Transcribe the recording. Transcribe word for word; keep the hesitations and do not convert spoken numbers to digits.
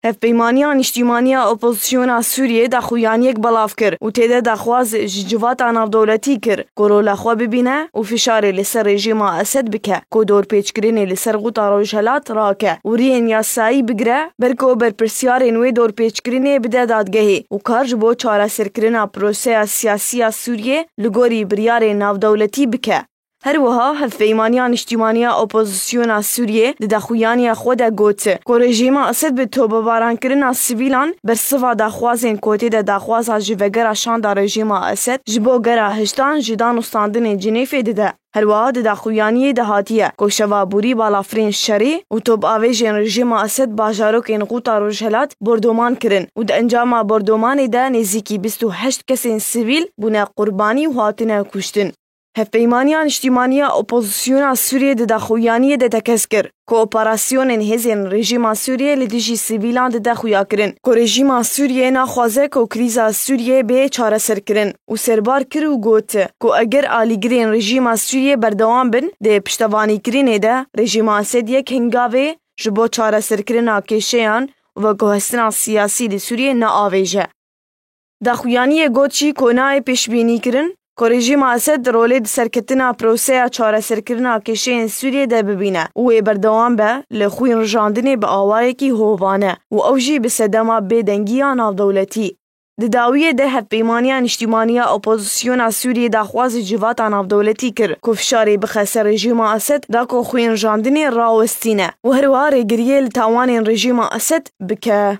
Hevpeymaniya Niştîmaniya Opozisyona Sûriyê daxuyaniyek belav kir û tê de daxwaz ji civata navdewletî kir ku rola xwe bibîne û fişarê li ser rejîma Esed bike ku dorpêçkirinê li ser xuta Rojhelat rake û riyên yasayî bigire, ber ku berpirsyarên wê dorpêçkirinê bide dadgehê û kar ji bo çareserkirina proseya siyasî ya Sûriyê li gorî biryarên navdewletî bike. Her wiha Hevpeymaniya Niştîmaniya Opozisyona Sûriyê di daxuyaniya xwe de got ku rejîma Esed bi tobebaran kirina sivîlan bersiva daxwazên ku tê de daxwaza ji vegera şanda rejîma Esed ji bo gera hiştan ji danûstandinên Cinêfê dide. Her wiha di daxuyaniyê de hatiye ku şeva borî balafirên şerî û topavêjên rejîma Esed bajarokên xuta Rojhelat bordoman kirin û di encama bordomanê de nêzîkî bîst û heşt kesên sivîl bûne qurbanî û hatine kuştin. Hevpeymaniya Niştîmaniya Opozisyona Sûriyê di daxuyaniyê de tekez kir ku operasyonên hêzên rejîma Sûriyê li dijî sivîlan dide xuyakirin ku rejîma Sûriyê naxwaze ku krîza Sûriyê bê çareserkirin û serbar kir û got ku eger alîgirên rejîma Sûriyê berdewam bin di piştevanîkirinê de, rejîma Esed yek hingavê ji bo çareserkirina kêşeyan û veguhestina siyasî li Sûriyê naavêje. Daxuyaniyê got jî ku nayê pêşbînîkirin ku rejîma Esed rolê di serketina proseya çareserkirina kêşeyên Sûriyê de bibîne û wê berdewam be li xwîn rijandinê bi awayekî hovane û ew jî bi sedema bêdengiya navdewletî. Di dawiyê de Hevpeymaniya Niştîmaniya Opozisyona Sûriyê daxwazê civata navdewletî kir ku fişarê bixe ser rejîma Esed da ku xwîn rijandinê rawestîne û herwiha rêgiriyê li tawanên rejîma Esed bike.